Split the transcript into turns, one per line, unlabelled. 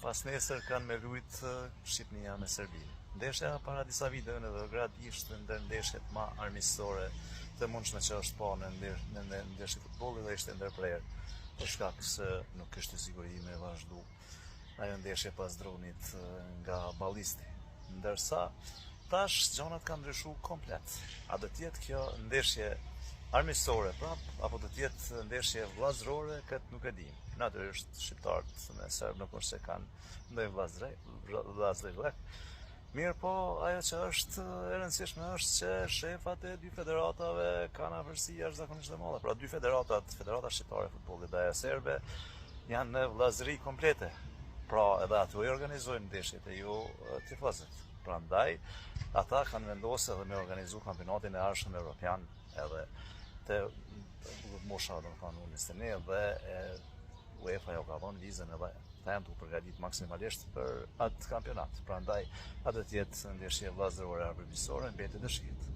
Pasnesër kanë me lujt Shqipnia me Serbinë. Ndeshja para disa viteve në Beograd ishte ndër ndeshjet ma armiqësore të mundshme që është pa në në ndeshje futbolli dhe ishte ndërprerë për shkak se nuk kishte siguri me vazhdu ajo ndeshje pas dronit nga ballisti. Ndërsa tash gjanat kanë ndryshu komplet. A do të jetë kjo ndeshje armiqësore prap apo do të jetë ndeshje vëllazërore, këtë nuk e dim. Natyrisht shqiptarët me serbë nuk është se kanë ndonjë vëllazëri, vëllazëri Mirëpo, ajo që është e rëndësishme është që shefat e dy federatave kanë afërsi jashtëzakonisht të madhe. Pra dy federatat, Federata Shqiptare e Futbollit dhe ajo serbe, janë në vëllazëri komplete. Pra edhe ato i organizojnë ndeshjet e jo tifozët. Prandaj ata kanë vendosur edhe me organizu kampionatin e ardhshëm evropian edhe të mosha, domethënë, U21 dhe e, UEFA jau ka dhënë vizën edhe ata janë tu u përgatit maksimalisht për atë kampionat. Prandaj, a do të jetë ndeshje vëllazërore apo miqësore, mbetet të shihet.